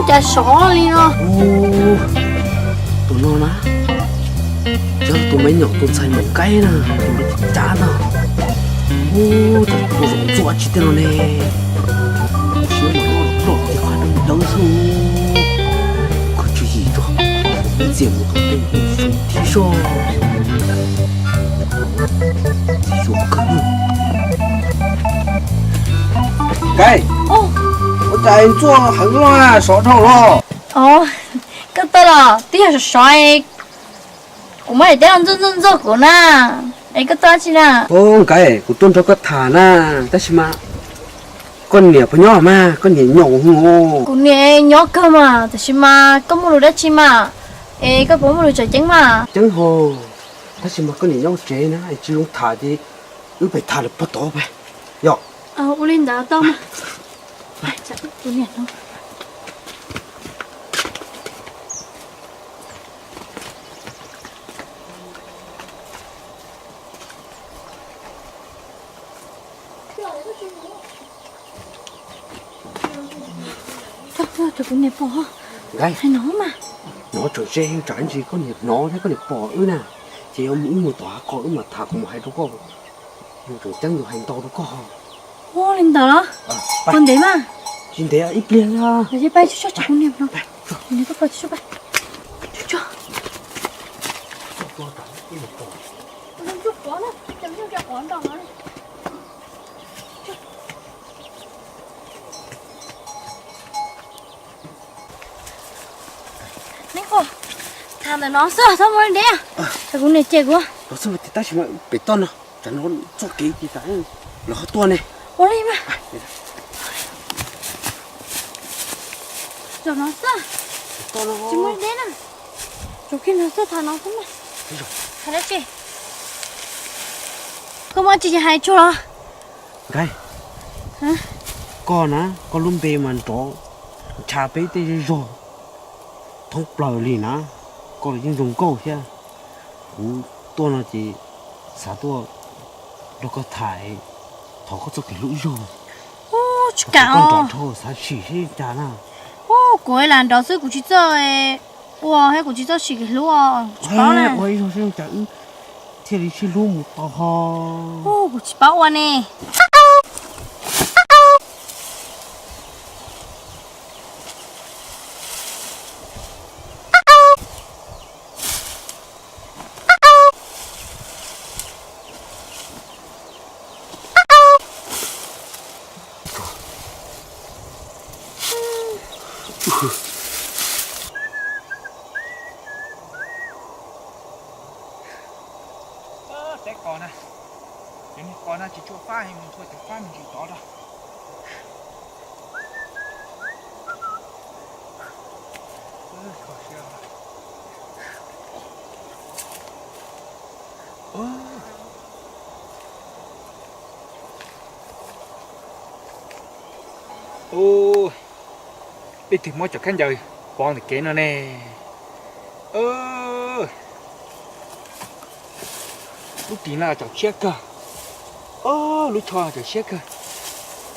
Cas sov li no? Tus no na, yog tus me nyuam tus ntxhais Maum Nkaib na, tus me cav cav no. Ub, cas tus zaum ntxuaj tsis tej no ne. Siab mas loj loj ces qhov dawb dawb xwb. Koj tswv yim tso, ntxias mus tom tej mus xyov thiab soj. Xyuas kawg. Nkaib, ua cas ntxuaj heev no, sov dhau los? Koj tuaj los twb yog sov sov, kuv muab daim teb no ntxuaj ntxuaj ntxuaj kuv na. Es koj tuaj dab tsi na? Ub, Nkaib, kuv tuaj nrog koj tham na, tab sis mas koj niam puas nyob mas, koj niam nyaum heev. Kuv niam nyob kawg mas, tab sis mas koj muaj lus dab tsi mas, es koj puas muaj lus tseem ceeb mas? Ceeb hos, tab sis mas koj niam nyob tsev na, tsis zoo tham ces wb pem tham lwm pog tod peb, yog? Ua li ntawd tau mas. Nkaib, hais no mas. Hnov tseem ze heev, tsam ntsis koj niam hnov thiab koj niam pom wb na, ces yuav mus wb mus tom hav ko wb mam tham, kuv mam hais rau koj. Yus tseem ceeb yus hais ntau rau koj. Ua li ntawd los? Pab ntev mas. Tsis ntev, ib pliag. Ces pab tsis soj tsam kuv niam no. Kuv niam tuaj pab tsis soj pab. Neb, tham ntawm no xwb, txhob mus deb. Kuv niam cem kuv. Los xwb, tab sis mas pem toj no, tsam no txoj kev ces tas lawv ho tuaj ne. Ua li mas. Zaum no xwb, tsis mus deb na. Zaum kiag no xwb, tham no xwb mas. Tham dab tsi? Koj muaj dab tsi hais tsuag los? Nkaib, koj na, koj lub npe mas nrov ntsha peb tej zej zog thoob plaws li na, koj los yeej zoo nkauj thiab. Kuv tuaj no ces xav tuaj nrog koj tham, thov koj txoj kev hlub zog. Tsis kam, koj nrov dhau xav sim seb cas na. Kuv lam nrov xwb, kuv tsis txawj ua thiab kuv tsis txawj sim kev hlub. Tsis paub na. Ua ib zaug seb cas wb thiaj li sib hlub mus tau ho. Kuv tsis paub ua ne. Teb qos na, cov niag qos no tsis tshua fab, mus txhua cov fab me ntsis tod rau. Leej twg muab cov khaub ncaws pov ntawm kev no ne? Lub ris no cov tshiab kawg. Lub tsho cov tshiab kawg.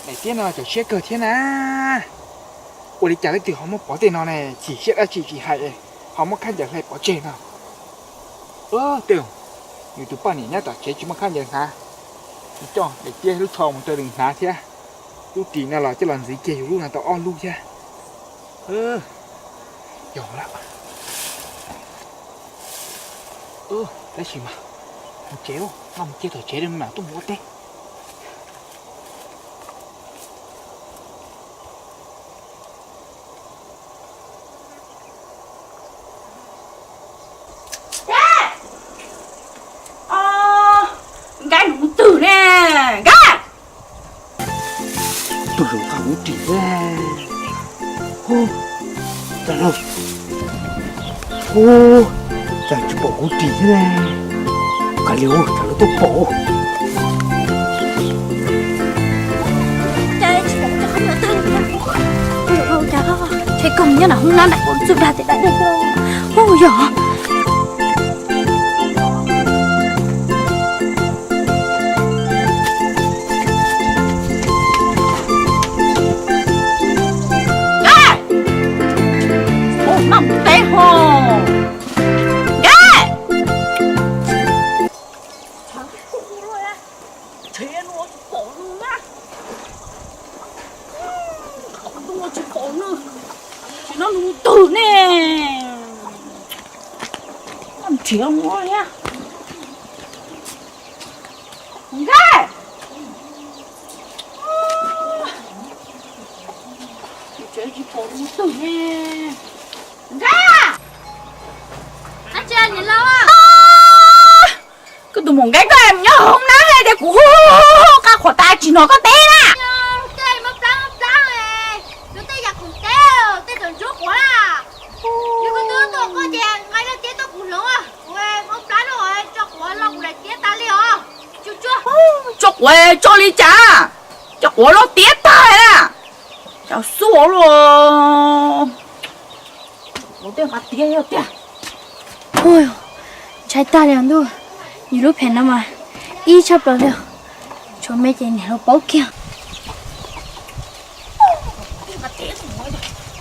Daim tiab no cov tshiab kawg thiab na. Ua li cas leej twg ho muab pov tej no ne? Chim siab dab tsi tsis hais, ho muab khaub ncaws hle pov tseg no. Tej, yus tus poj niam nyob tom tsev tsis muaj khaub ncaws hnav, coj daim tiab lub tsho mus rau nws hnav thiab. Lub ris no los coj los ntxiv kiag yus lub no tau ob lub thiab. Yog lawm. Tab sis mas mus tsev, noj mus ciaj tom tsev mam tuaj mus ua teb. Nkab, nws mus twg ne? Nkab! Tuaj zaum qab kuv ris ne. Hu, cas no, hu, cas tsis pom kuv ris thiab ne? Kav liam, tsam lawv tuaj pom. Cas tsis pom kuv cov khaub ncaws tag li thiab? Hu, cas tshe koj nyob nram hoob nab nram kuv txuj dag tes dab dej xwb. Hu, yog. Nkaj, tsis pom tus twg ne. Nkaj, koj tus muam Nkaj, koj nyob hauv nab hais tias kuv hu hu qab qhuas tas tsis hnov koj teb na. Tej mab plab mab plab, tej yam khoom teb, tej ntsuab quav na. Yog koj twb tuaj koj ces nqa laj tiab tuaj kuv hloov, kuv mab plab no tso quav loj kuv daim tiab tas li os. Tso quav tso li cas, tso quav loj tiab tag na. Cas xub ua luaj, ua tej nqa tiab tiag. Ntshai tag li ntuj, yus lub phem no mas ib tshaj plaws li. Tshuav me ces niam hluas paub kiag.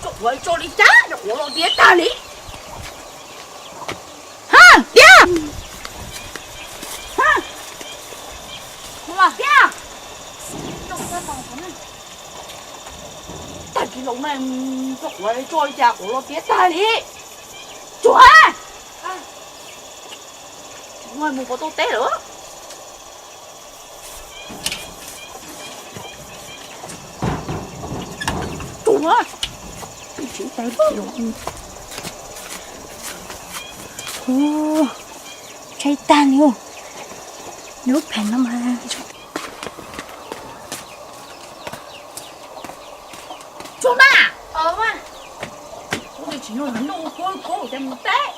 Tso quav tso li cas, tso quav loj tiab tag li. Ha, tiab. Ha, tiab. Tag kis los na, tso quav tso li cas quav loj tiab tag li. Tsuag, mus puas tau teb lawm. Tsuag, ntshai tag li, lub phem no mas. Tsuag na, tsis yog nyuj kub kub ces mus teb.